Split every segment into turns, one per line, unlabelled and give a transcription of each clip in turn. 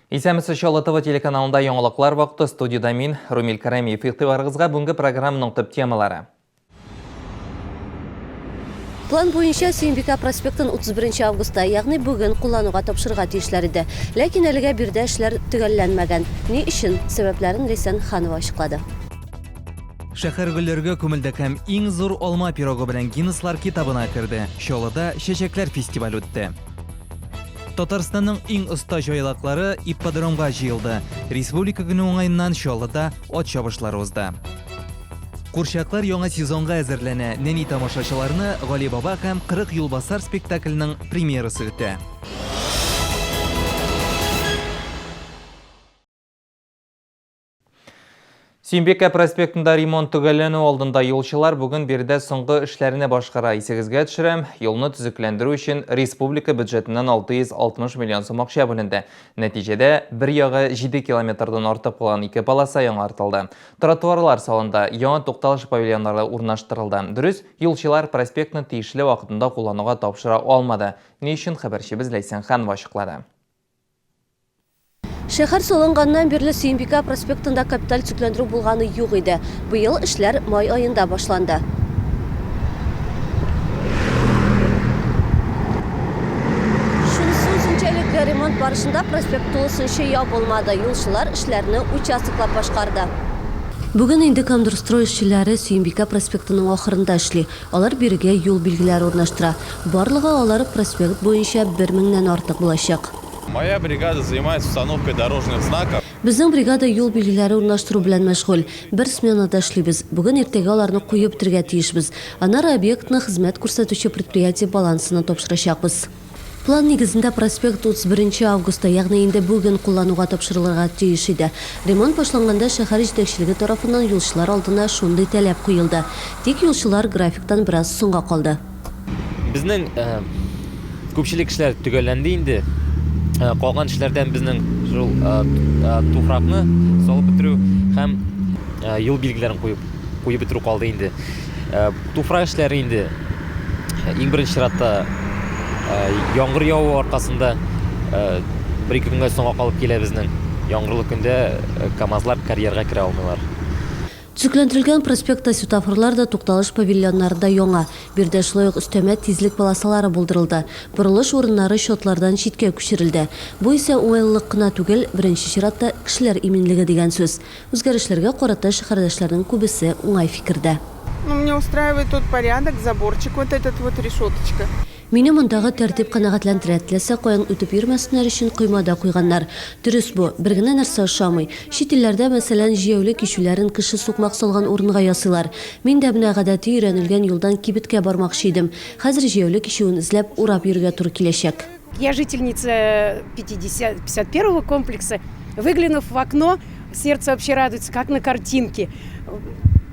Исәнмесез, Чаллы ТВ телеканалында яңалыклар вакыты. Студиядә мин, Румил Кәрәмиев. Игътибарыгызга бүгенге программаның төп темалары.
План буенча Сөембикә проспектын 31 августта, ягъни бүген куллануга тапшырырга тиешләр иде. Ләкин әлегә биредә эшләр төгәлләнмәгән. Ни өчен? Сәбәпләрен Ләйсән Ханова ачыклады.
Шәһәр гөлләргә күмелде һәм иң зур алма пирогы белән Гиннесслар китабына керде. Чаллыда чәчәкләр фестивале үтте. Татарстанның иң оста җайлаклары ипподромга җыелды. Республика көне уңаеннан Чаллыда ат чабышлары узды. Курчаклар яңа сезонга әзерләнә. Нәни тамашачыларны Гали баба һәм 40 юлбасар спектакленең премьерасы көтә. Сөембикә проспектында ремонт төгәлләнү алдында юлчылар бүген биредә соңгы эшләрне башкара. Исегезгә төшерәм, юлны төзекләндерү өчен республика бюджетыннан 660 миллион сум акча бүленде. Нәтиҗәдә, бер ягы 7 километрдан артык булган ике полоса яңартылды. Тротуарлар салынды, яңа тукталыш павильоннары урнаштырылды. Дөрес, юлчылар проспектны тиешле вакытында куллануга тапшыра алмады. Ни өчен, хәбәрчебез Ләйсән Ханова ачыклады.
Шәһәр салынганнан бирле Сөембикә проспектында капиталь төзекләндерү булганы юк иде. Быел эшләр май аенда башланды. Шунысы үзенчәлекле, ремонт барышында проспект тулысынча ябылмады, юлчылар эшләрне участоклап башкарды. Бүген инде Кондорстрой эшчеләре Сөембикә проспектының ахырында эшли. Алар бирегә юл билгеләре урнаштыра. Барлыгы алар проспект буенча бер меңнән артык булачак.
Моя бригада занимается установкой дорожных знаков.
Безнең бригада юл билгеләре урнаштыру белән мәшгуль. Бер сменада эшлибез. Бүген иртәгә аларны куеп бетерергә тиешбез. Аннары объектны хезмәт күрсәтүче предприятие балансына тапшырачакбыз. План нигезендә проспект 31 нче августта, ягъни инде бүген куллануга тапшырылырга тиеш иде. Ремонт башланганда шәһәр җитәкчелеге тарафыннан юлчылар алдына шундый таләп куелды. Тик юлчылар графиктан бераз соңга калды.
Безнең күпчелек эшләр төгәлләнде инде. Калган эшләрдән безнең шул туфракны салып бетерү һәм юл билгеләрен куеп куеп бетерү калды инде. Туфрак эшләре инде иң беренче чиратта яңгыр явуы аркасында бер-ике көнгә соңга калып килә безнең. Яңгырлы көндә КАМАЗлар карьерга керә алмыйлар.
Төзекләндерелгән проспектта светофорлар да, тукталыш павильоннары да яңа. Биредә шулай ук өстәмә тизлек полосалары булдырылды. Борылыш урыннары счетлардан читкә күчерелде. Бу исә уңайлылык кына түгел, беренче чиратта, кешеләр иминлеге дигән сүз. Үзгәрешләргә карата шәһәрдәшләрнең күбесе уңай фикердә.
Ну, меня устраивает тот порядок, заборчик вот этот вот, решеточка.
Мине мондагы тәртип канәгатьләндерә, теләсә каян үтеп йөрмәсеннәр өчен койма да куйганнар. Дөрес бу, бер генә нәрсә ошамый. Чит илләрдә, мәсәлән, җәяүле кичүләрен кеше сукмак салган урынга ясыйлар. Мин дә менә гадәти өйрәнелгән юлдан кибеткә бармакчы идем. Хәзер җәяүле кичүен эзләп, урап йөрергә туры киләчәк.
Я жительница 51 комплекса. Выглянув в окно, сердце вообще радуется, как на картинке.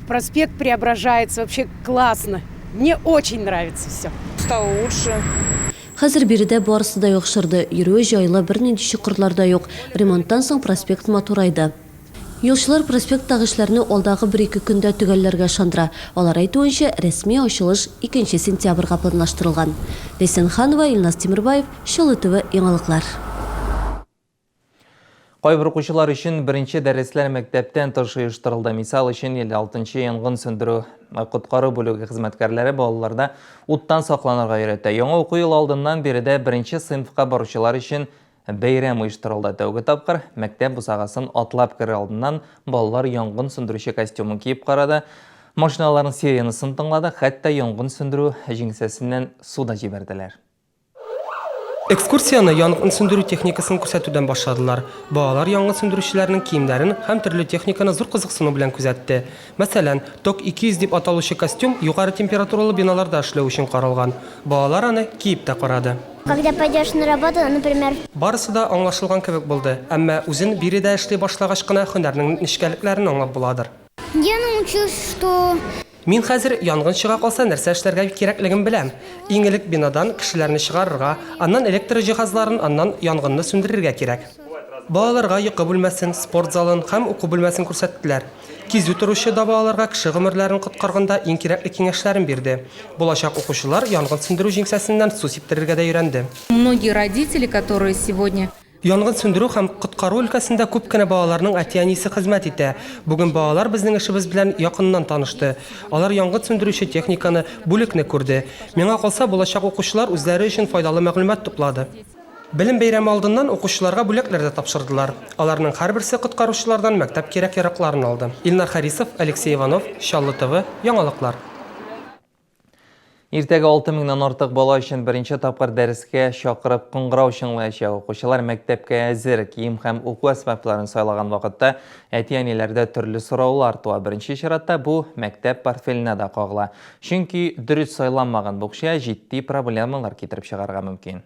Проспект преображается, вообще классно. Мне очень нравится все.
Стало лучше.
Хәзер биредә барысы да яхшырды, йөрүе җайлы, бернинди чокырлар да юк. Ремонттан соң проспект матурайды. Юлчылар проспекттагы эшләрне алдагы бер-ике көндә төгәлләргә ышандыра. Алар әйтүенчә, рәсми ачылыш икенче сентябрьгә планлаштырылган. Ләйсән Ханова, Илназ Тимербаев, Чаллы ТВ яңалыклар.
Кайбер укучылар өчен беренче дәресләр мәктәптән тыш оештырылды. Мисал өчен, 56 нчы янгын сүндерү коткару бүлеге хезмәткәрләре балаларда уттан сакланырга өйрәтә. Яңа уку елы алдыннан биредә беренче сыйныфка баручылар өчен Бәйрәм оештырылды. Тәүге тапкыр мәктәп бусагасын атлап керер алдыннан балалар янгын сүндерүче костюмын киеп карады, машиналарның сиренасын тыңлады, хәтта янгын сүндерү җиңсәсеннән су да җибәрделәр.
Экскурсияне янгын сүндерү техникасын күрсәтүдән башладылар. Балалар янгын сүндерүчеләрнең киемнәрен һәм төрле техниканы зур кызыксыну белән күзәтте. Мәсәлән, Ток 200 дип аталучы костюм югары температуралы биналарда эшләү өчен каралган. Балалар аны киеп тә карады.
Когда пойдешь на работу, например.
Барысы да аңлашылган кебек булды, әмма үзен биредә эшли башлагач кына һөнәрнең нечкәлекләрен аңлап буладыр.
Я научился, что.
Мин хәзер янгын чыга калса нәрсә эшләргә кирәклеген беләм. Иң элек бинадан кешеләрне чыгарырга, аннан электр җиһазларын, аннан янгынны сүндерергә кирәк. Балаларга йокы бүлмәсен, спорт залын һәм уку бүлмәсен күрсәттеләр. Кизү торучы да балаларга кеше гомерләрен коткарганда иң кирәкле киңәшләрен бирде. Булачак укучылар янгын сүндерү җиңсәсеннән су сиптерергә дә өйрәнде.
Многие родители, которые сегодня.
Янгын сүндерү һәм коткару өлкәсендә күп кенә балаларның әти-әнисе хезмәт итә. Бүген балалар безнең эшебез белән якыннан танышты. Алар янгын сүндерүче техниканы, бүлекне күрде. Миңа калса, булачак укучылар үзләре өчен файдалы мәгълүмат туплады. Белем бәйрәме алдыннан укучыларга бүләкләр дә тапшырдылар. Аларның һәрберсе коткаручылардан мәктәп кирәк-яракларын алды. Илнар Харисов, Алексей Иванов, Чаллы ТВ, Яңалыклар.
Иртәгә 6 меңнән артык бала өчен беренче тапкыр дәрескә чакырып кыңгырау чыңлаячак. Укучылар мәктәпкә әзер, кием һәм уку әсбапларын сайлаган вакытта әти-әниләрдә төрле сораулар туа. Беренче чиратта бу мәктәп портфеленә дә кагыла. Чөнки дөрес сайланмаган букча җитди проблемалар китереп чыгарырга мөмкин.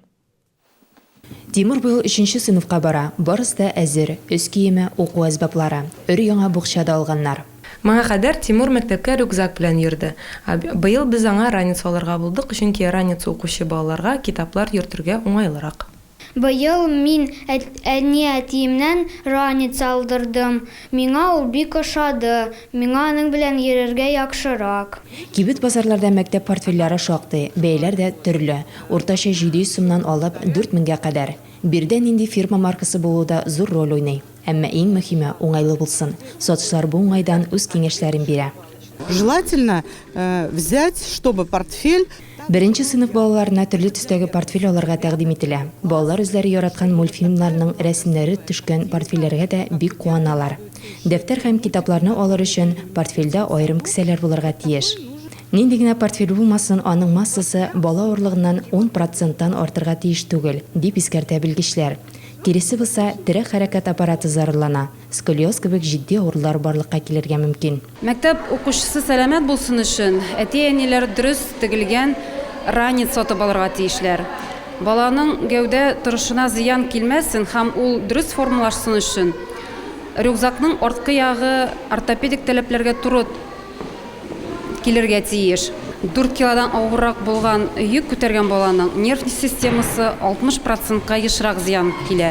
Тимур быел өченче сыйныфка бара. Барысы да әзер, өс киеме, уку әсбаплары. Өр-яңа букча да алганнар.
Моңа кадәр Тимур мәктәпкә рюкзак белән йөрде. Быел без аңа ранец алырга булдык, чөнки ранец укучы балаларга китаплар йөртергә уңайлырак.
Быел мин әни-әтиемнән ранец алдырдым. Миңа ул бик ошады, миңа аның белән йөрергә яхшырак.
Кибет-базарларда мәктәп портфельләре шактый, бәяләр дә төрле. Уртача 700 сумнан алып, 4000 гә кадәр. Биредә нинди фирма маркасы булуы да зур роль уйный. Әмма иң мөһиме, уңайлы булсын. Сатучылар бу уңайдан үз киңәшләрен бирә.
Желательно взять, чтобы портфель.
Беренче сыйныф балаларына төрле төстәге портфель алырга тәкъдим ителә. Балалар үзләре яраткан мультфильмнарның рәсемнәре төшкән портфельләргә дә бик куаналар. Дәфтәр һәм китапларны алыр өчен портфельдә аерым кесәләр булырга тиеш. Нинди генә портфель булмасын, аның массасы бала авырлыгыннан ун проценттан артырга тиеш түгел, дип искәртә белгечләр. Киресе булса, терәк-хәрәкәт аппараты зарарлана, сколиоз кебек җитди авырулар барлыкка килергә мөмкин.
Мәктәп укучысы сәламәт булсын өчен, әти-әниләр дөрес тегелгән ранец сатып алырга тиешләр. Баланың гәүдә торышына зыян килмәсен һәм ул дөрес формалашсын өчен, рюкзакның арткы ягы ортопедик таләпләргә туры килергә тиеш. Дүрт килодан авыррак булган йөк күтәргән баланың нерв системасы 60 процентка ешрак зыян килә.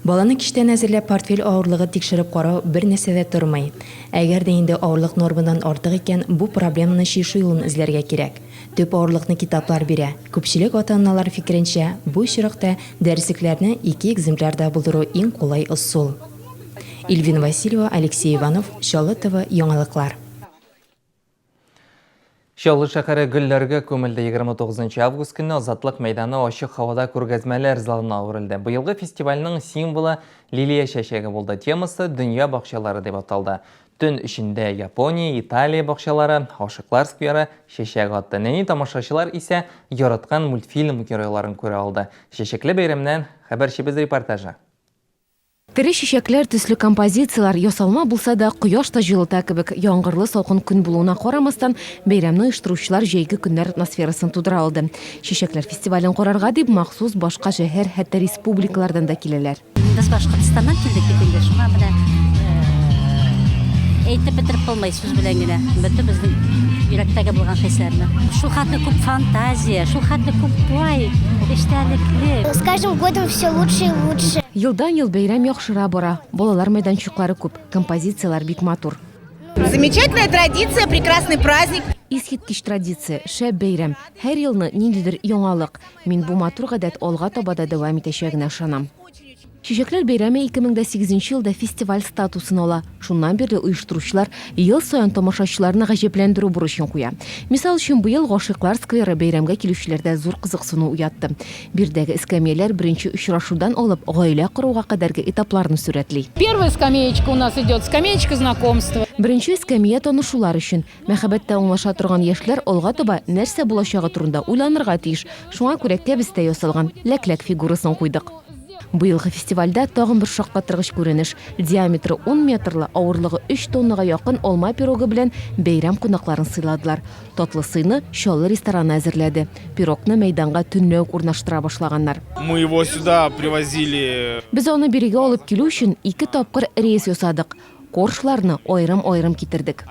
Баланы кичтән әзерләп портфель авырлыгы тикшереп карау бер нәрсә дә тормый. Әгәр дә инде авырлык нормадан артык икән, бу проблеманы чишү юлын эзләргә кирәк. Төп авырлыкны китаплар бирә. Күпчелек ата-аналар фикеренчә, бу очракта дәреслекләрне ике экземплярда булдыру иң кулай ысул. Ильвина Васильева, Алексей Иванов, Чаллы ТВ, Яңалыклар.
Чаллы шәһәре гөлләргә күмелде. 29 август көнне Азатлык мәйданы ачык һавада күргәзмәләр залына әверелде. Быелгы фестивальнең символы лилия чәчәге булды. Темасы Дөнья бакчалары дип аталды. Төн эчендә Япония, Италия бакчалары, Гашыйклар скверы чәчәк атты. Нәни тамашачылар исә яраткан мультфильм геройларын күрә алды. Чәчәкле бәйрәмнән хәбәрчебез репортажы.
Тере чәчәкләр, төсле композицияләр, ясалма булса да, кояш та җылыта кебек. Яңгырлы салкын көн булуына карамастан, бәйрәмне оештыручылар җәйге көннәр атмосферасын тудыра алды. Чәчәкләр фестивален карарга дип, махсус башка шәһәр, хәтта республикалардан да киләләр.
Без Башкортстаннан килдек бит инде, шуңа менә әйтеп бетереп булмый сүз белән генә бөтен безнең йөрәктәге булган хисләрне. Шул хәтле күп фантазия, шул хәтле күп бай, эчтәлекле.
С каждым годом все лучше и лучше.
Елдан-ел бәйрәм яхшыра бара. Балалар мәйданчыклары күп, композицияләр бик матур.
Замечательная традиция, прекрасный праздник.
Искиткеч традиция, шәп бәйрәм. Һәр елны ниндидер яңалык. Мин бу матур гадәт алга таба да дәвам итәчәгенә ышанам. Чәчәкләр бәйрәме 2008 елда фестиваль статусын ала. Шуннан бирле оештыручылар ел саен тамашачыларны гаҗәпләндерү бурычын куя. Мисал өчен, быел Гашыйклар скверы бәйрәмгә килүчеләрдә зур кызыксыну уятты. Биредәге эскәмияләр беренче очрашудан алып гаилә коруга кадәрге этапларны сурәтли.
Первая скамеечка у нас идет, скамеечка знакомства.
Беренче эскәмия танышулар өчен. Мәхәббәттә аңлаша торган яшьләр алга таба нәрсә булачагы турында уйланырга тиеш. Шуңа күрә кәбестә ясалган ләкләк фигурасын куйдык. Быелгы фестивальдә тагын бер шаккатыргыч күренеш, диаметры ун метрлы, авырлыгы өч тоннага якын алма пирогы белән бәйрәм кунакларын сыйладылар. Татлы сыйны Чаллы рестораны әзерләде. Пирогны мәйданга төнлә үк урнаштыра башлаганнар.
Мы его сюда привозили.
Без аны бирегә алып килү өчен ике тапкыр рейс ясадык. Коржларны аерым-аерым китердек.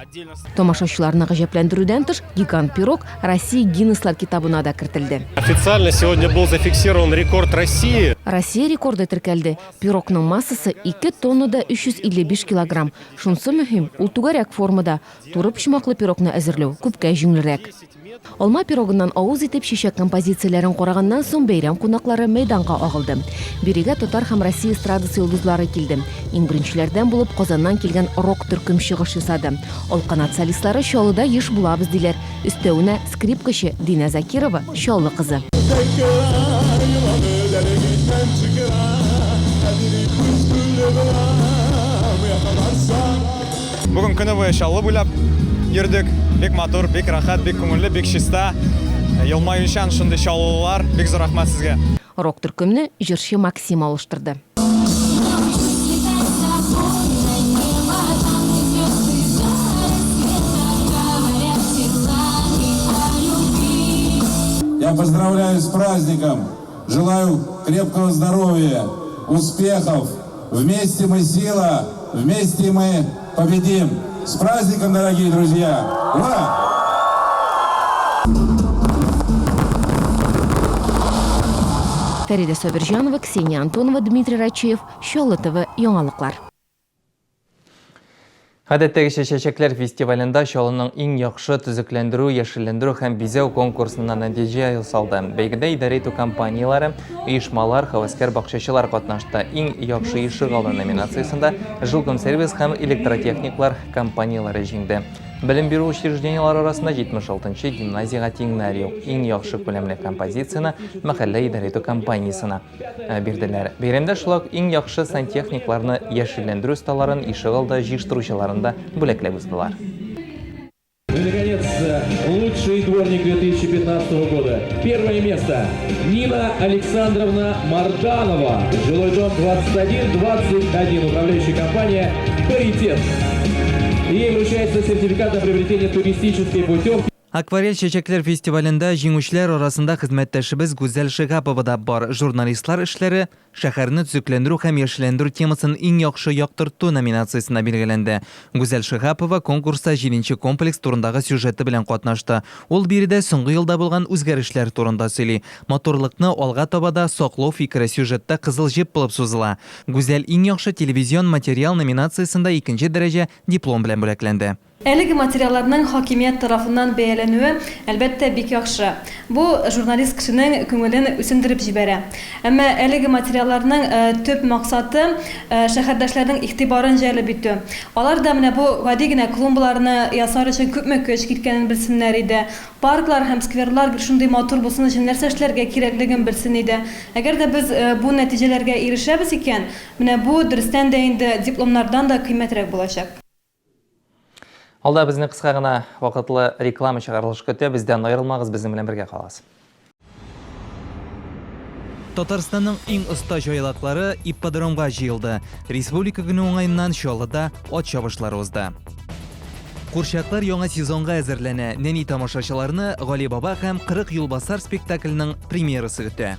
Тамашачыларны гаҗәпләндерүдән тыш, гигант пирог Россия Гиннесслар китабына да кертелде.
Официально сегодня был зафиксирован рекорд России.
Россия рекорды теркәлде. Пирогның массасы 2 тонна да 355 килограмм. Шунсы мөһим, ул түгәрәк формада. Туры почмаклы пирогны әзерләү күпкә җиңелрәк. Алма пирогыннан авыз итеп, чәчәк композицияләрен караганнан соң, бәйрәм кунаклары мәйданга агылды. Бирегә татар һәм Россия эстрадасы йолдызлары килде. Иң беренчеләрдән булып Казаннан килгән рок-төркем чыгыш ясады. Алканат солистлары Чаллыда еш булабыз, диләр. Өстәвенә, скрипкачы Динә Закирова, Чаллы кызы.
Бүген көне буе Чаллы буйлап йөрдек. Бик матур, бик рәхәт, бик күңелле, бик чиста. Елмаючан шундый чаллылар. Бик зур рәхмәт сезгә.
Рок-төркемне җырчы Максим алыштырды.
Я поздравляю с праздником! Желаю крепкого здоровья, успехов! Вместе мы сила, вместе мы победим! С праздником, дорогие друзья! Ура!
Фәридә Сабирҗанова, Ксения Антонова, Дмитрий Рачеев, Чаллы ТВ, яңалыклар.
Гадәттәгечә чәчәкләр фестивалендә Чаллының иң яхшы төзекләндерү, яшелләндерү һәм бизәү конкурсына нәтиҗә ясалды. Бәйгедә идарә итү компанияләре, оешмалар, һәвәскәр бакчачылар катнашты. Иң яхшы ишегалды номинациясендә Жилкомсервис һәм электротехниклар компанияләре җиңде. Белем бирү учреждениеләре арасында 76 нчы гимназиягә тиңнәр юк. Иң яхшы күләмле композицияне мәхәллә идарә итү компаниясенә э, бирделәр. Бәйрәмдә шулай ук иң яхшы сантехникларны, яшелләндерү осталарын, ишегалды җыештыручыларын да бүләкләп уздылар.
Ну и, наконец, лучший дворник 2015 года. Первое место. Нина Александровна Марданова. Жилой дом 2121. Управляющая компания «Паритет». Ей вручается сертификат на приобретение туристической путевки.
Акварель чәчәкләр фестивалендә җиңүчеләр арасында хезмәттәшебез Гүзәл Шиһапова да бар. Журналистлар эшләре Шәһәрне төзекләндерү һәм яшелләндерү темасын иң яхшы яктырту номинациясендә билгеләнде. Гүзәл Шиһапова конкурста җиденче комплекс турындагы сюжеты белән катнашты. Ул биредә соңгы елда булган үзгәрешләр турында сөйли. Матурлыкны алга таба да саклау фикере сюжетта кызыл җеп булып сузыла. Гүзәл Иң яхшы телевизион материал номинациясендә икенче дәрәҗә диплом белән бүләкләнде.
Әлеге материалларның хакимият тарафыннан бәяләнүе, әлбәттә, бик яхшы. Бу журналист кешенең күңелен үсендереп җибәрә. Әмма әлеге материалларның төп максаты, шәһәрдәшләрнең игътибарын җәлеп итү. Алар да менә бу гади генә клумбаларны ясар өчен күпме көч киткәнен белсеннәр иде. Парклар һәм скверлар гел шундый матур булсын өчен нәрсә эшләргә кирәклеген белсен иде. Әгәр дә без бу нәтиҗәләргә ирешәбез икән, менә бу, дөрестән дә инде, дипломнардан да кыйммәтрәк булачак.
Алда безне кыска гына вакытлы реклама чыгарылыш көтә. Бездән аерылмагыз, безнең белән бергә калыгыз. Татарстанның иң оста җайлаклары ипподромга җыелды. Республика көне уңаеннан Чаллыда ат чабышлары узды. Курчаклар яңа сезонга әзерләнә. Нәни тамашачыларны Гали баба һәм 40 юлбасар спектакленең премьерасы көтә.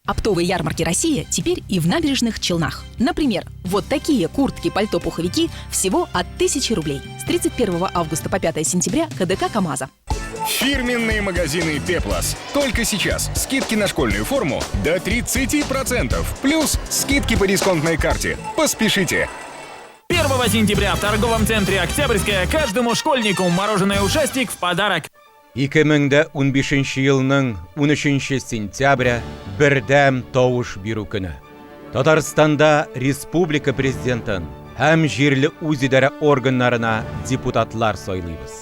Оптовые ярмарки России теперь и в набережных Челнах. Например, вот такие куртки, пальто, пуховики всего от 1000 рублей. С 31 августа по 5 сентября КДК КАМАЗа.
Фирменные магазины «Пеплос». Только сейчас скидки на школьную форму до 30%. Плюс скидки по дисконтной карте. Поспешите!
1 сентября в торговом центре «Октябрьская» каждому школьнику мороженое «Ушастик» в подарок.
2015 елның 13 сентябре бердәм тавыш бирү көне. Татарстанда республика президентын һәм җирле үзидарә органнарына депутатлар сайлыйбыз.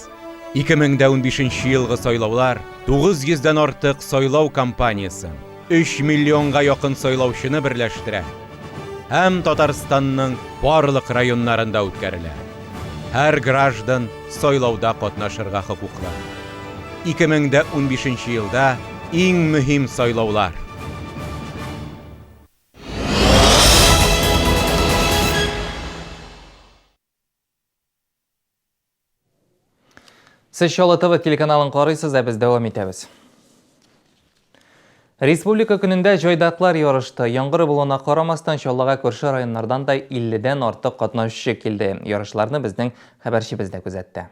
2015 елгы сайлаулар 900 дән артык сайлау кампаниясен, 3 миллионга якын сайлаучыны берләштерә һәм Татарстанның барлык районнарында үткәрелә. Һәр граждан сайлауда катнашырга хокуклы. 2015 елда иң мөһим сайлаулар.
Сез Чаллы ТВ телеканалын карыйсыз, ә без дәвам итәбез. Республика көнендә җайдаклар ярышты. Яңгыр булуына карамастан, Чаллыга күрше районнардан да 50-дән артык катнашучы килде. Ярышларны безнең хәбәрчебез дә күзәтте.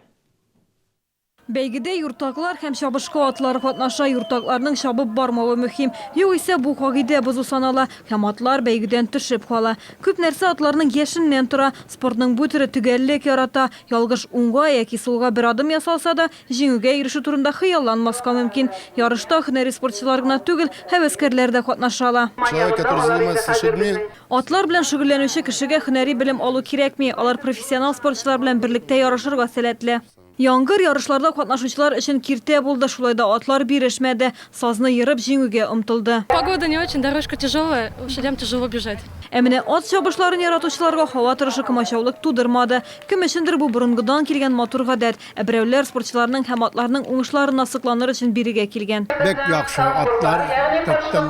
Бәйгедә юртаклар һәм чабышкы атлар катнаша. Юртакларның чабып бармавы мөһим. Югыйсә бу кагыйдә бозу санала һәм атлар бәйгедән төшеп кала. Күп нәрсә атларның яшеннән тора. Спортның бу төре төгәллек ярата. Ялгыш уңга яки сулга бер адым ясалса да, җиңүгә ирешү турында хыялланмаска мөмкин. Ярышта һөнәри спортчылар гына түгел, һәвәскәрләр дә катнаша ала.
Человек, который занимается лошадьми.
Атлар белән шөгыльләнүче кешегә һөнәри белем алу кирәкми. Алар профессионал спортчылар белән берлектә ярышырга сәләтле. Яңгыр ярышларда катнашучылар өчен киртә булды, шулай да атлар бирешмәде, сазны ерып җиңүгә омтылды.
Погода не очень, дорожка тяжелая, лошадям тяжело бежать.
Ә менә ат чабышларын яратучыларга һава торышы комачаулык тудырмады. Кем өчендер бу борынгыдан килгән матур гадәт, ә берәүләр спортчыларның һәм атларның уңышларына сокланыр өчен бирегә килгән.
Бик яхшы атлар тоттым.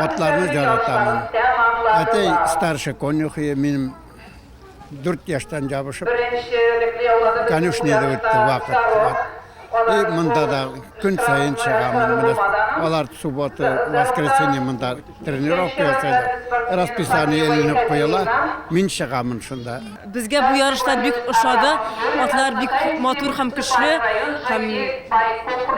Атларны яратамын. Әтәй старший конюх, минем Дүрт яшьтән ябышып, конюшняда үтте вакыт. И монда да көн саен чыгамын. Менә алар суббота, воскресенье монда тренировка ясыйлар. Расписание эленеп куела. Мин чыгамын шунда.
Безгә бу ярышлар бик ошады. Атлар бик матур һәм көчле, һәм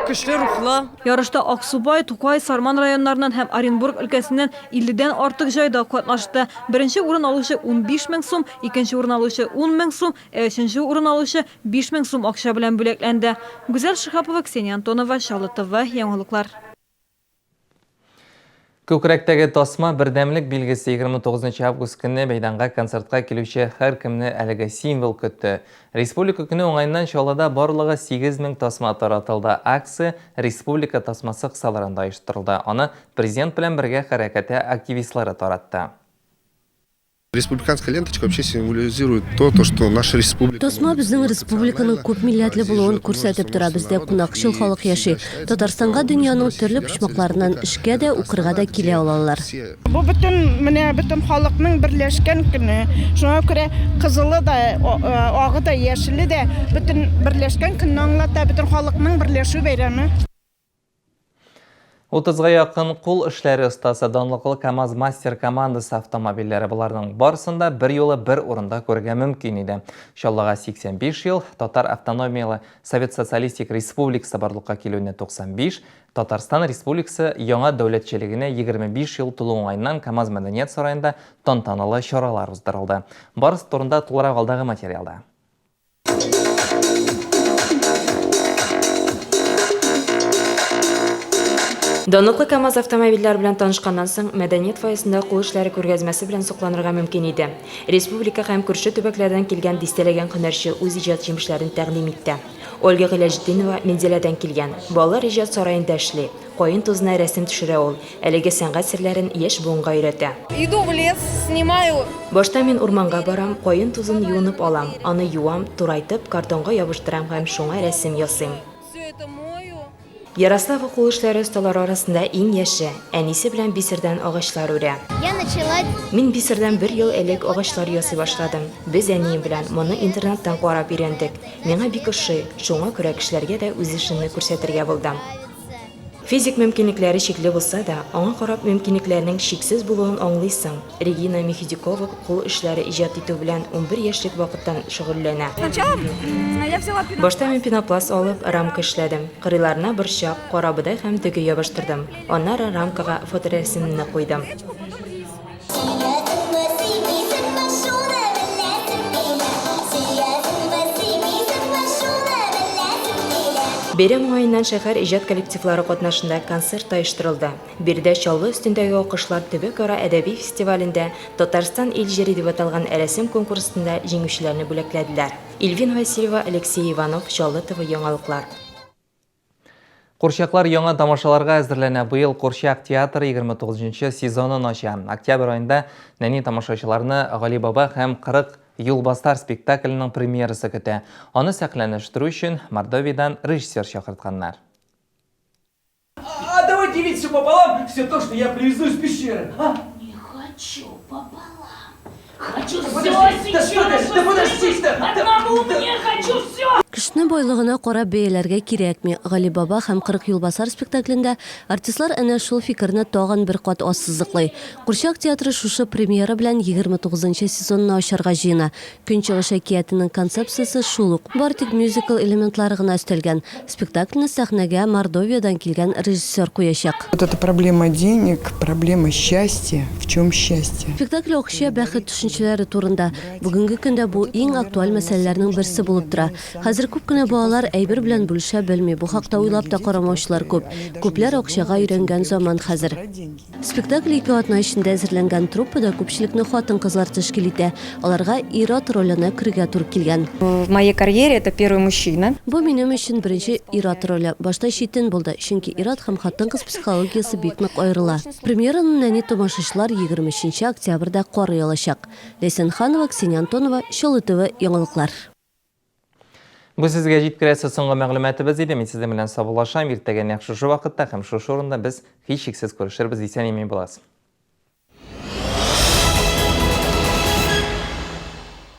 көчле рухлы.
Ярышта Аксубай, Тукай, Сарман районнарыннан һәм Оренбург өлкәсеннән 50 дән артык җайдак катнашты. Беренче урын алучы 15 мең сум, икенче урын алучы 10 мең сум, ә өченче урын алучы 5 мең сум акча белән бүләкләнде. Гүзәл Шиһапова, Ксения Антонова, Чаллы ТВ, яңалыклар.
Күкрәктәге тасма бердәмлек билгесе 29 август көнне мәйданга концертка килүче һәркемне әлеге символ көтте. Республика көне уңаеннан Чаллыда барлыгы 8000 тасма таратылды. Акция Республика тасмасы кысаларында оештырылды. Аны Президент белән бергә хәрәкәте активистлары таратты.
Республиканская ленточка вообще символизирует то, то, что наша республика...
Тасма безнең республиканың күп милләтле булуын күрсәтеп тора. Бездә кунакчыл халык яши. Татарстанга дөньяның төрле почмакларыннан эшкә дә, укырга да килә алалар.
Бу бөтен, менә бөтен халыкның берләшкән көне. Шуңа күрә кызылы да, агы да, яшеле дә бөтен берләшкән көнне аңлата, бөтен халыкның берләшү бәйрәме.
30-га якын кул эшләре остасы данлыклы КАМАЗ мастер командасы автомобильләре боларның барысын да бер юлы бер урында күрергә мөмкин иде. Чаллыга 85 ел, Татар автономияле Совет Социалистик Республикасы барлыкка килүенә 95, Татарстан Республикасы яңа дәүләтчелегенә 25 ел тулу уңаеннан КАМАЗ мәдәният сараенда тантаналы чаралар уздырылды. Барысы турында тулырак алдагы материалда.
Данлыклы КАМАЗ автомобильләре белән танышканнан соң, мәдәният фойесында кул эшләре күргәзмәсе белән сокланырга мөмкин иде. Республика һәм күрше төбәкләрдән килгән дистәләгән һөнәрче үз иҗат җимешләрен тәкъдим итте. Ольга Гыйләҗетдинова Минзәләдән килгән. Балалар иҗат сараенда эшли. Каен тузына рәсем төшерә ул. Әлеге сәнгать серләрен яшь буынга өйрәтә.
Иду в лес, снимаю.
Башта мин урманга барам, каен тузын юынып алам, аны юам, турайтып, картонга ябыштырам һәм шуңа рәсем ясыйм.
Все это мою.
Ярослава кул эшләре осталары арасында иң яше, әнисе белән бисердән агачлар үрә.
Я начала.
Мин бисердән бер ел элек агачлар ясый башладым. Без әнием белән моны интернеттан карап өйрәндек. Миңа бик ошый, шуңа күрә кешеләргә дә үз эшемне күрсәтергә булдым. Физик мөмкинлекләре чикле булса да, аңа карап мөмкинлекләрнең чиксез булуын аңлыйсың. Регина Мехедюкова кул эшләре иҗат итү белән 11 яшьлек вакыттан шөгыльләнә. Башта мин пенопласт алып, рамка эшләдем. Кырыйларына борчак, карабодай һәм дөге ябыштырдым. Аннары рамкага фоторәсемемне куйдым. Бәйрәм уңаеннан шәһәр иҗат коллективлары катнашында концерт оештырылды. Биредә Чаллы өстендәге акышлар төбәкара әдәби фестивалендә Татарстан ил җире дип аталган рәсем конкурсында җиңүчеләрне бүләкләделәр. Ильвина Васильева, Алексей Иванов, Чаллы ТВ яңалыклар.
Курчаклар яңа тамашаларга әзерләнә. Быел Курчак театры 29 сезонын ача. Октябрь аенда нәни тамашачыларны Гали баба һәм 40 юлбасар спектакленең премьерасы көтә. Аны сәхнәләштерү өчен Мордовиядән режиссер чакыртканнар.
А давай делить все пополам, все то, что я привезу из пещеры, а?
Не хочу пополам. Хочу
Да
все
подожди, да что
сейчас.
ты, да подожди, да, да,
Одному
да.
мне хочу все.
Эшне байлыгына карап бәяләргә кирәкми. Гали баба һәм 40 юлбасар спектаклендә артистлар әнә шул фикерне тагын бер кат ассызыклый. Курчак театры шушы премьера белән 29 нчы сезонны ачарга җыена. Көнчыгыш әкиятенең концепциясе шул ук, бары тик мюзикл элементлары гына өстәлгән. Спектакльне сәхнәгә Мордовиядән килгән режиссер куячак.
Вот эта проблема денег, проблема счастья, в чем счастье?
Спектакль акча, бәхет төшенчәләре турында. Бүгенге көндә бу иң актуаль мәсьәләләрнең берсе булып тора. Хәзер күп кенә балалар әйбер белән бүлешә белми, бу хакта уйлап та карамаучылар күп. Күпләр акчага өйрәнгән заман хәзер. Спектакль ике атна эчендә әзерләнгән. Труппада күпчелекне хатын-кызлар тәшкил итә. Аларга ир-ат роленә керергә туры килгән.
В моей карьере это первый мужчина.
Бу минем өчен беренче ир-ат роле. Башта читен булды, чөнки ир-ат һәм хатын-кыз психологиясе бик нык аерыла. Премьераны нәни тамашачылар 23 нче октябрьдә карый алачак. Ләйсән Ханова, Ксения Антонова, Чаллы ТВ, яңалыклар.
Бу сезгә җиткерәсе соңгы мәгълүматыбыз иде. Мин сезнең белән саубуллашам. Иртәгә нәкъ шушы вакытта һәм шушы урында без һичшиксез күрешербез. Исән-имин булыгыз.